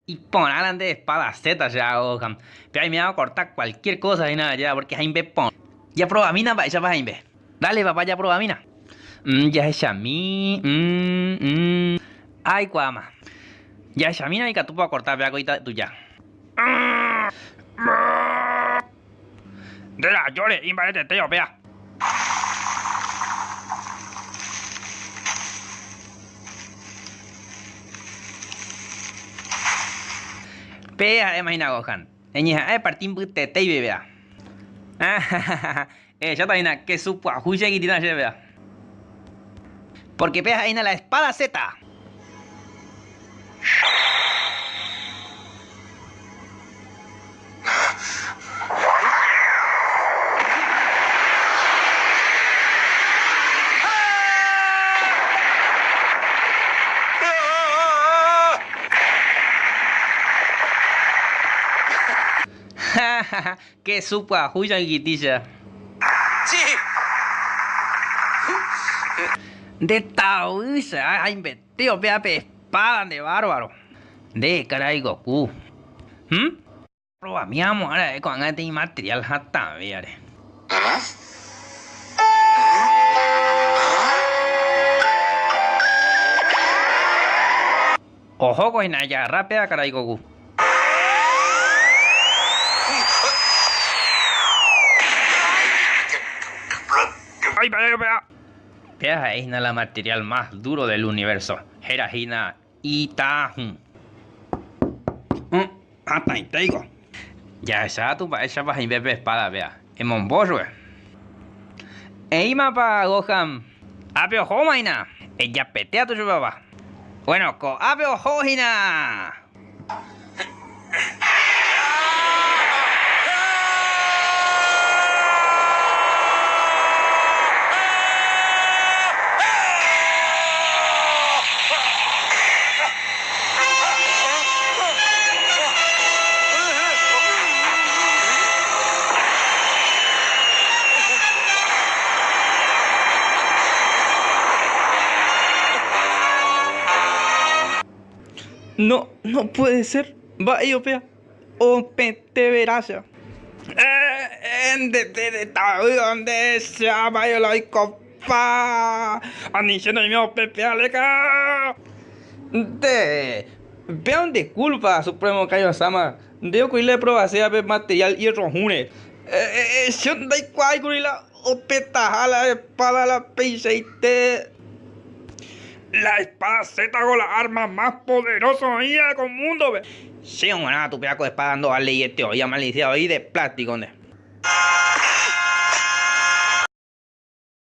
Iporã la nde espada Z che hago Gohan. Pe aime acorta cualquier cosa hína allá porque haimbe porã. Japrobamína mba'éichapa haimbe. Dale papá japrobamína. Mm, jahechami. Mm, mm. Aikuaáma. Jahechamína ikatúpa okorta pe akoita tuja. Nde rajóre imbaretete opea. Pe ha'éma hína Gohan. Eñeha'ã eparti mbytete ivevea. Ehecháta hína kesu pyahu che kitína chéve. Porque pe ha'e hína la espada Z. Kesu pyahu changuitícha. Nde tavýcha haimbete opea pe espada nde bárbaro. Nde karai Goku. Hm? Provami amo'ã ra'e ko'ág̃a peteĩ material hatãvéare. Ohóko hína ajagarra péva karai Goku. Péva ha'e hína la material más duro del universo. Héra hína Itahũ. Hatãitéiko. Jahechátu mba'éichapa haimbe pe espada péva. Emombo chupe. Eĩmapa Gohan? Ápe ohóma hína. Ejapetéatu chupe papá. Bueno, ko'ápe oho hína. No, no puede ser. Mba'e opea. Opẽte verácha. Nde tavy nde che mba'e la oikopa. Ani che noime opẽpea leka. Nde péva nde culpa Supremo Kaiosama. Nde oko'i la eprobaséva pe material hierro hũre. Che ndaikuaái kuri la opẽtaha la espada la peichaite. La espada Z-go la arma más poderosa oĩva ko mundo-pe. Che og̃uarã tupéva ko espada ndovaleiete oĩ amalisia oĩ de plástico nde.